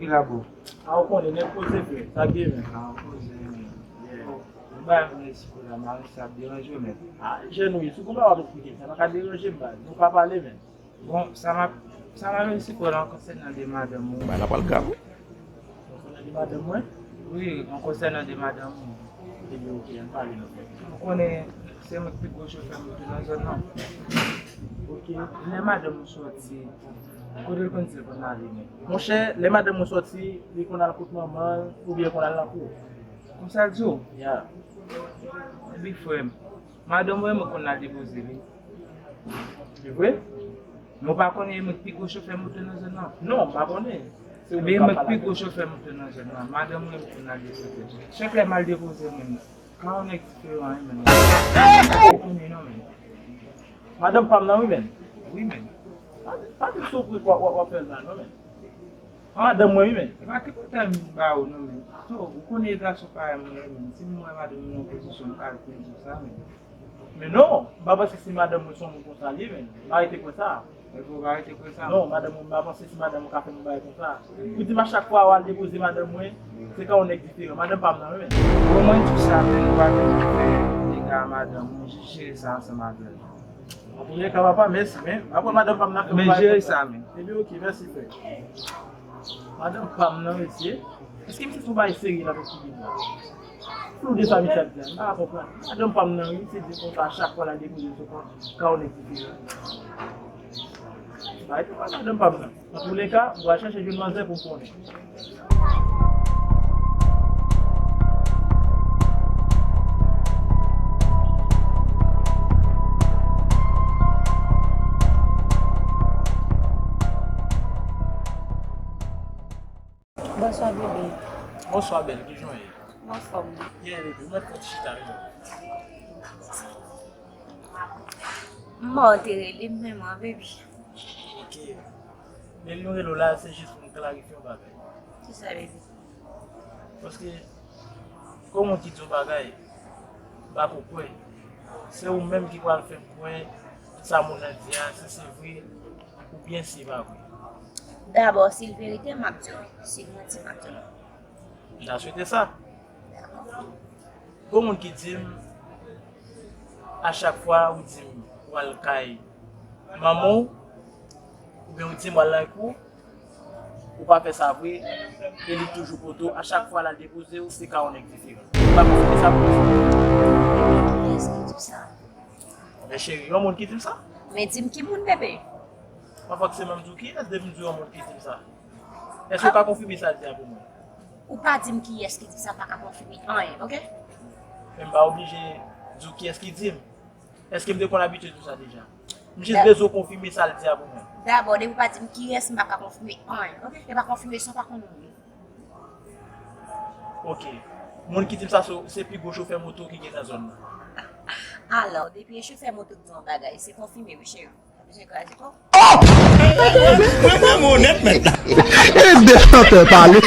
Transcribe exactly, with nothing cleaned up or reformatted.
Bravo. A ou konnen, nèg poze frè, sa k gen men. A ou koze men. Yeah. Ou bay mwen espri la, mari sa ap deranje w men. A, jèn wi, si w konn pa w ap esplike m, sa pa ka deranje m, baz. Nou pa pale men. Bon, sa m ap, sa m ap esplike w la konsènan de madanm ou. Bagay la pral grav wi. Konsènan de madanm mwen? Wi, an konsènan de madanm ou. Ebyen, oke, ann pale non. Ou konnen se mwen ki pi gwo chofè moto nan zòn nan. Oke. Lè madanm ou sòti, kote l konn di l konn ale men? Monchè, lè madanm mwen sòti, li konn al kot manman l, oubyen l konn al nan kou. Konsa l di w? Ya. Epi frè m, madanm mwen, mwen konn al depoze li. Se vre? Men w pa konnen e mwen ki pi gwo chofè moto nan zòn nan? Non, m pa konnen. Se ou menm k ap pale avè m. E mwen ki pi gwo chofè moto nan zòn nan. Madanm mwen, mwen konn al depoze. Chak lè m al depoze mwen, ka yon nèg diferan wi, men. Ou konnen non, men. Madanm pa m nan wi, men. Wi, men. Pa, pa di m sou pri w ap, w ap fè l la non, men. Madanm mwen wi, men. E pa tripotay m ba ou non, men. So, ou konnen e gason parèy mwen ye, men. Si m wè madanm mwen nan pozisyon, m pa al pran sou sa, men. Men non, m pa panse se madanm mwen se yon moun konsa l ye, men. M pa rete kwè sa. Epi w pa rete kwè sa? Non, madanm mwen, m pa panse se madanm mwen ka fè m yon bagay konsa. Pou di m a chak fwa w al depoze madanm mwen, se ka yon nèg diferan. Madanm pa m nan wi, men. Bon, mwen di w sa, men, ou pa vin fè dega a madanm mwen, jis jere sa ansanm avè l. An premye ka, papa, mèsi, men apre madanm pa m nan fè m bagay konsa. Men jere sa, men. Ebyen, oke, mèsi, frè. Madanm pa m nan, mesye. Èske misye se yon bagay serye l ap esplike m la? Flou de sa misye ap di a, m pa ka konprann. Madanm pa m nan, wi, misye di konsa, chak fwa l al depoze sou kont, ka yon nèg diferan. Bagay tou pa madanm pa m nan. Antouleka, m pral chèche jwenn manzè pou m konnen. Bonswa, bebe. Bonswa, bèl. Kijan w ye? M anfòm. Byen, bebe. Ou mèt fè yon ti chita, wi. M wè w te rele m menm, an, bebe. Ok. Men nou rele w la, se jis pou m klarifye yon bagay. Kisa, bebe? Paske, gen yon moun ki di yon bagay, m pa ko kwè. Se ou menm ki pral fè m kwè sa moun nan di a, si se vre, oubyen si se pa vre. Dabò, si l verite, m ap di w wi. Si l manti, m ap di w non. M ta swete sa. Gon moun ki di m, a chak fwa ou di m ou al kay manman w, oubyen ou di m ou al nan kou, ou pa fè sa vre, e li toujou poto, a chak fwa l al depoze w, se ka yon nèg diferan. Ou pa konfime sa pou mwen? Kiyès ki di w sa? Men cheri, yon moun ki di m sa. Men di m ki moun, bebe. Pa fòseman m di w kiyès, depi m di w yon moun ki di m sa. Èske w ka konfime sa l di a pou mwen? Ou pa di m kiyès ki di sa, m pa ka konfime anyen, ok? Men m pa oblije di w kiyès ki di m. Èske m te konn abitye di w sa deja? M jis bezwen w konfime sa l di a pou mwen. Dabò, depi w pa di m kiyès, m pa ka konfime anyen, ok? E pa konfime san w pa konn moun. Ok. Moun ki di m sa, se, se pi gwo chofè moto ki gen nan zòn nan. Alò, depi e chofè moto k di yon bagay, se konfime, wi, cheri. Mwen vrèman onèt, mèt la. E de chantè pale.